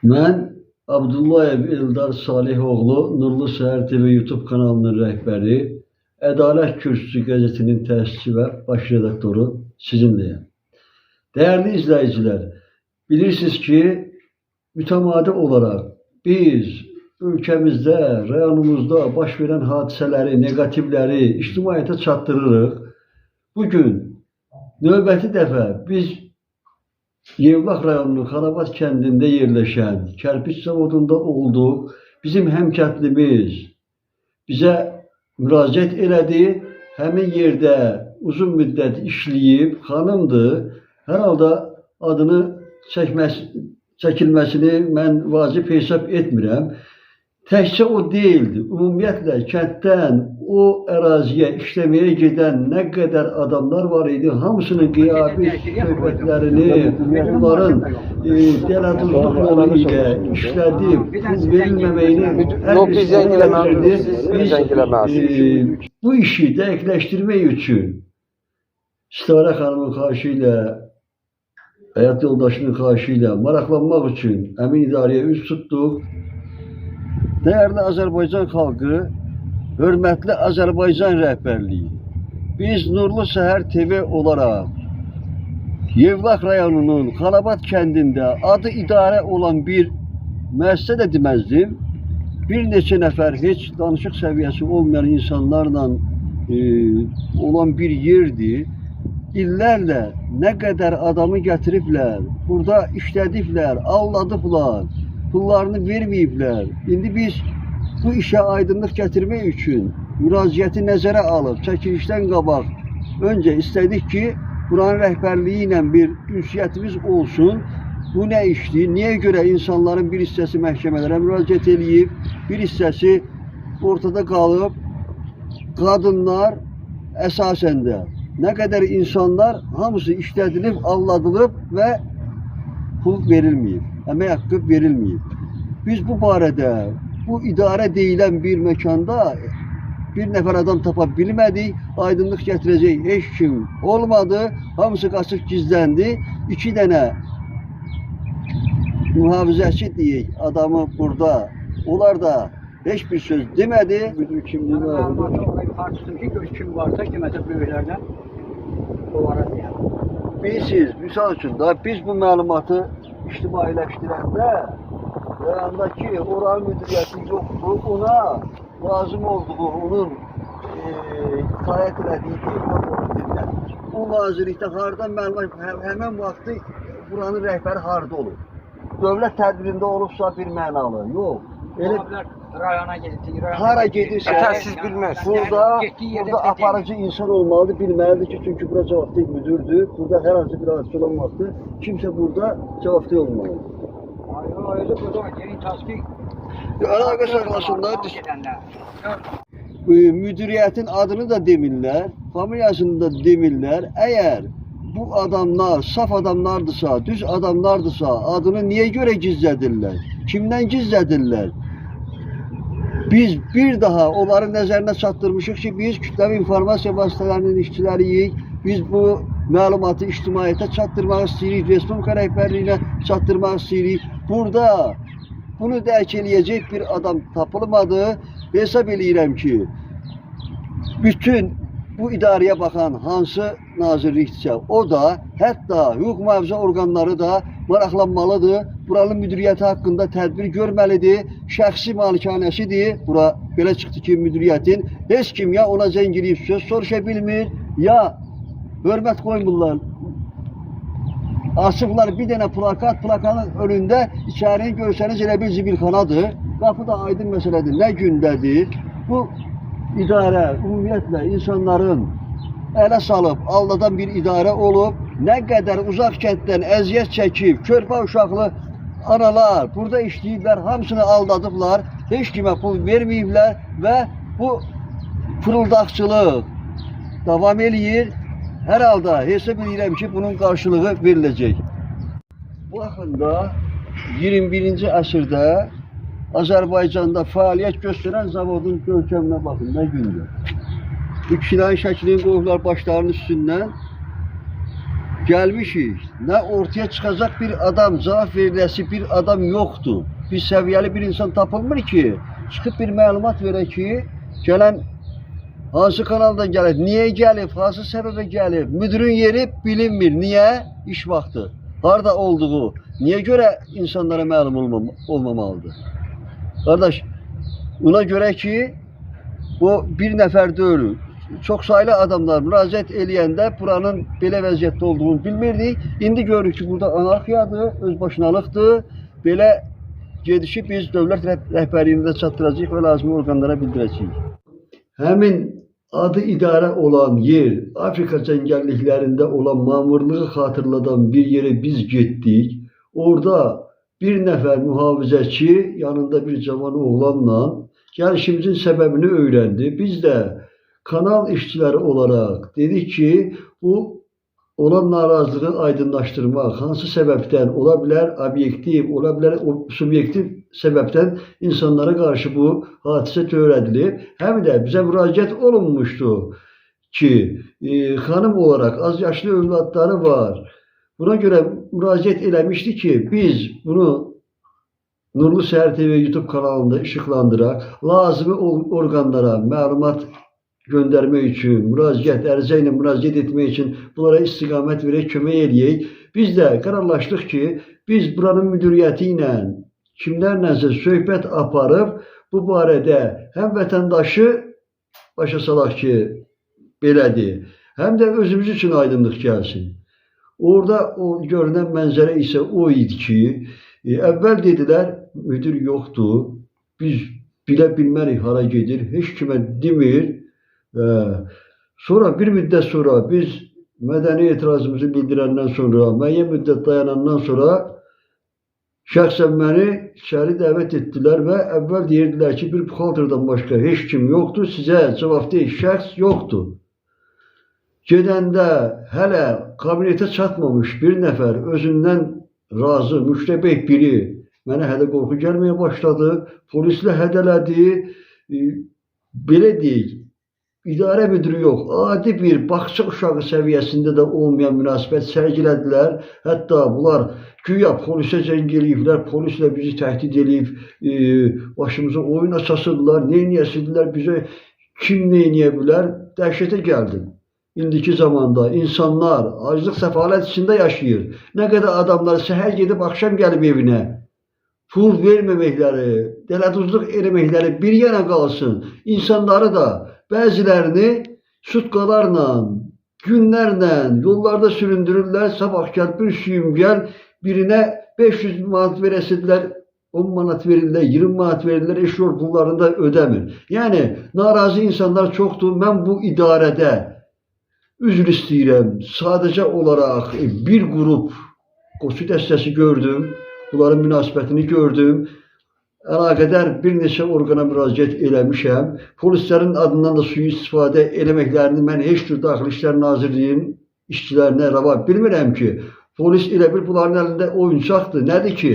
Mən Abdullayev Eldar Salihoğlu, Nurlu Səhər TV YouTube kanalının rəhbəri, Ədalət Kürsüsü qəzetinin təsisçi və baş redaktoru sizinləyəm. Dəyərli izləyicilər, bilirsiniz ki, mütəmadi olaraq biz ölkəmizdə, rayonumuzda baş verən hadisələri, neqativləri ictimaiyyətə çatdırırıq. Bugün növbəti dəfə biz Yevlax rayonunun Xanabad kəndində yerləşən kərpiç zavodunda olduq. Bizim həmkəndlimiz bizə müraciət elədi. Həmin yerdə uzun müddət işləyib, xanımdır. Hər halda adını çəkilməsini mən vacib hesab etmirəm. Təkcə o deyildi. Ümumiyyətlə kənddən o əraziyə işləməyə gedən nə qədər adamlar var idi, hamısının qiyabi söhbətlərini, onların dələduzluq yolu ilə işlədib, pul verilməməyini hər Yox, biz zəng eləməlisiniz, birini siz biz zəng eləməlisiniz. bu işi dəqiqləşdirmək üçün Sitarə xanımın xahişi ilə, həyat yoldaşının xahişi ilə maraqlanmaq üçün həmin idarəyə üz tutduq. Dəyərli Azərbaycan xalqı, hörmətli Azərbaycan rəhbərliyi, biz Nurlu Səhər TV olaraq Yevlax rayonunun Xanabad kəndində adı idarə olan bir müəssisə də deməzdim. Bir neçə nəfər heç danışıq səviyyəsi olmayan insanlarla olan bir yerdir. İllərlə nə qədər adamı gətiriblər, burada işlədiblər, aldadıblar, pullarını verməyiblər. İndi biz bu işə aydınlıq gətirmək üçün müraciəti nəzərə alıb çəkilişdən qabaq öncə istədik ki, buranın rəhbərliyi ilə bir ünsiyyətimiz olsun. Bu nə işdir? Niyə görə insanların bir hissəsi məhkəmələrə müraciət eləyib, bir hissəsi ortada qalıb? Qadınlar əsasən də nə qədər insanlar hamısı işlədilib, aldadılıb və pul verilməyib, əmək haqqı verilməyib. Biz bu barədə bu idarə deyilən bir məkanda bir nəfər adam tapa bilmədik, aydınlıq gətirəcək heç kim olmadı. Hamısı qaçıb gizləndi. 2 dənə mühafizəçi deyək adamı burada. Onlar da heç bir söz demədi. Müdür kimliyi Mən məlumatı oraya yuxarı çıxdım ki, gör kim varsa, kiməsə böyüklərdən onlara deyəm. Bilirsiniz, misal üçün da biz bu məlumatı ictimailəşdirəndə rayondakı oranın müdiriyyəti yoxdur, ona lazım olduğu, onun itaət elədiyi deyil. O nazirlikdə hardan məlumat, həmin vaxtı buranın rəhbəri harda olub? Dövlət tədbirində olubsa bir mənalı, yox. Elə Ola bilər rayona gedib, rayona hara gedib. gedirsə, Ətər siz bilməzsiniz. Burada, Getdiyi yerdə burada bizə aparıcı insan olmalıdır, bilməlidir ki, çünki bura cavabdeh müdürdür. Burada hər hansı bir hadisə olan vaxtı kimsə burada cavabdeh olmalıdır. Ay, o özü burada var, yeni tasvir. Əlaqə saxlasınlar. Gedənlər. Müdiriyyətin adını da demirlər, familiyasını da demirlər. Əgər bu adamlar saf adamlardırsa, düz adamlardırsa, adını niyə görə gizlədirlər? Kimdən gizlədirlər? Biz bir daha onların nəzərinə çatdırmışıq ki, biz kütləvi informasiya vasitələrinin işçiləriyik. Biz bu məlumatı ictimaiyyətə çatdırmaq istəyirik, Respublika rəhbərliyinə çatdırmaq istəyirik. Burada bunu dərk eləyəcək bir adam tapılmadı. Hesab eləyirəm ki, bütün bu idarəyə baxan hansı nazirlikdirsə, o da, hətta hüquq mühafizə orqanları da maraqlanmalıdır. Buranın müdiriyyəti haqqında tədbir görməlidir. Şəxsi malikanəsidir. Bura belə çıxdı ki, müdiriyyətin heç kim ya ona zəng eləyib söz soruşa bilmir, ya hörmət qoymurlar. Asıblar bir dənə plakat, plakanın önündə içərini görsəniz elə bir zibilxanadır. Qapı da aydın məsələdir. Nə gündədir? Bu idarə ümumiyyətlə insanların ələ salıb aldadan bir idarə olub. Nə qədər uzaq kənddən əziyyət çəkib, körpə uşaqlı analar burada işləyiblər, hamısını aldadıblar, heç kimə pul verməyiblər və bu fırıldaqçılıq davam eləyir. Hər halda hesab edirəm ki, bunun qarşılığı veriləcək. Baxın da 21-ci əsrdə Azərbaycanda fəaliyyət göstərən zavodun görkəminə baxın, nə gündür. Bu kişilərin şəklini qoyublar başlarının üstündən. Gəlmişik. Nə ortaya çıxacaq bir adam, cavab veriləsi bir adam yoxdur. Bir səviyyəli bir insan tapılmır ki, çıxıb bir məlumat verə ki, gələn hansı kanaldan gəlib, niyə gəlib, hansı səbəbə gəlib, müdirin yeri bilinmir. Niyə? İş vaxtı. Harda olduğu, niyə görə insanlara məlum olmamalıdır? Qardaş, ona görə ki, bu bir nəfər deyil. Çox saylı adamlar müraciət eləyəndə buranın belə vəziyyətdə olduğunu bilmirdik. İndi görürük ki, burada anarxiyadır, özbaşınalıqdır. Belə gedişi biz dövlət rəhbərliyinə də çatdıracağıq və lazımi orqanlara bildirəcəyik. Həmin adı idarə olan yer, Afrika cəngəlliklərində olan mamırlığı xatırladan bir yerə biz getdik. Orada bir nəfər mühafizəçi yanında bir cavan oğlanla gəlişimizin səbəbini öyrəndi. Biz də kanal işçiləri olaraq dedik ki, bu olan narazılığı aydınlaşdırmaq, hansı səbəbdən ola bilər obyektiv, ola bilər subyektiv səbəbdən insanlara qarşı bu hadisə törədilib. Həm də bizə müraciət olunmuşdu ki, xanım olaraq az yaşlı övladları var. Buna görə müraciət eləmişdi ki, biz bunu Nurlu Səhər TV YouTube kanalında işıqlandıraq, lazımi orqanlara məlumat göndərmək üçün, müraciət, ərizə ilə müraciət etmək üçün bunlara istiqamət verək, kömək eləyək. Biz də qərarlaşdıq ki, biz buranın müdiriyyəti ilə kimlərlənsə söhbət aparıb bu barədə həm vətəndaşı başa salaq ki, belədir, həm də özümüz üçün aydınlıq gəlsin. Orada o görünən mənzərə isə o idi ki, əvvəl dedilər müdir yoxdur, biz bilə bilmərik hara gedir, heç kimə demir. Sonra bir müddət sonra biz mədəni etirazımızı bildirəndən sonra, müəyyən müddət dayanandan sonra şəxsən məni içəri dəvət etdilər və əvvəl deyirdilər ki, bir buxalterdən başqa heç kim yoxdur, sizə cavabdeh şəxs yoxdur. Gedəndə hələ kabinetə çatmamış bir nəfər özündən razı, müştəbeh biri mənə hədə qorxu gəlməyə başladı, polislə hədələdi, belə deyək, idarə müdiri yox, adi bir bağça uşağı səviyyəsində də olmayan münasibət sərgilədilər. Hətta bunlar güya polisə zəng eləyiblər, polislə bizi təhdid eləyib, başımıza oyun açasıdırlar, neyniyəsidirlər, bizə kim neyniyə bilər, dəhşətə gəldim. İndiki zamanda insanlar aclıq, səfalət içində yaşayır. Nə qədər adamlar səhər gedib axşam gəlib evinə, pul verməməkləri, dələduzluq eləməkləri bir yana qalsın. İnsanları da bəzilərini sutkalarla, günlərlə yollarda süründürürlər. Sabah gəl, bir suyum gəl, birinə 500 manat verəsidirlər, 10 manat verirlər, 20 manat verirlər, eşyor pullarını da ödəmir. Yəni, narazı insanlar çoxdur. Mən bu idarədə üzr istəyirəm. Sadəcə olaraq bir qrup qoçu dəstəsi gördüm. Bunların münasibətini gördüm. Əlaqədar bir neçə orqana müraciət eləmişəm. Polislərin adından da sui-istifadə eləməklərini mən heç cür Daxili İşlər Nazirliyinin işçilərinə rəva bilmirəm ki, polis elə bil bunların əlində oyuncaqdır. Nədir ki?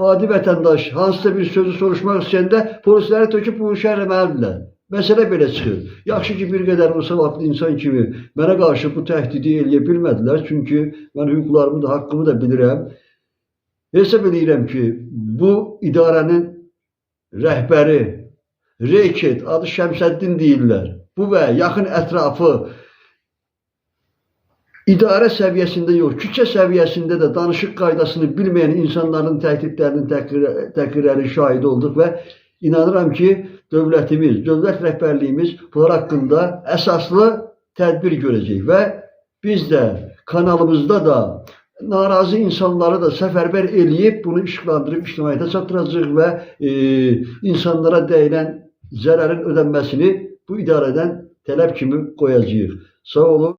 Adi vətəndaş hansısa bir sözü soruşmaq istəyəndə polisləri töküb bunu şərhləməlidirlər. Məsələ belə çıxır. Yaxşı ki, bir qədər o savadlı insan kimi mənə qarşı bu təhdidi eləyə bilmədilər. Çünki mən hüquqlarımı da, haqqımı da bilirəm. Hesab eləyirəm ki, bu idarənin rəhbəri, reket, adı Şəmsəddin deyirlər. Bu və yaxın ətrafı idarə səviyyəsində yox, küçə səviyyəsində də danışıq qaydasını bilməyən insanların təhdidlərinin, təhqirlərin şahidi olduq və inanıram ki, dövlətimiz, dövlət rəhbərliyimiz bunlar haqqında əsaslı tədbir görəcək və biz də kanalımızda da narazı insanları da səfərbər eləyib bunu işıqlandırıb ictimaiyyətə çatdıracağıq və insanlara dəyilən zərərin ödənməsini bu idarədən tələb kimi qoyacağıq. Sağ olun.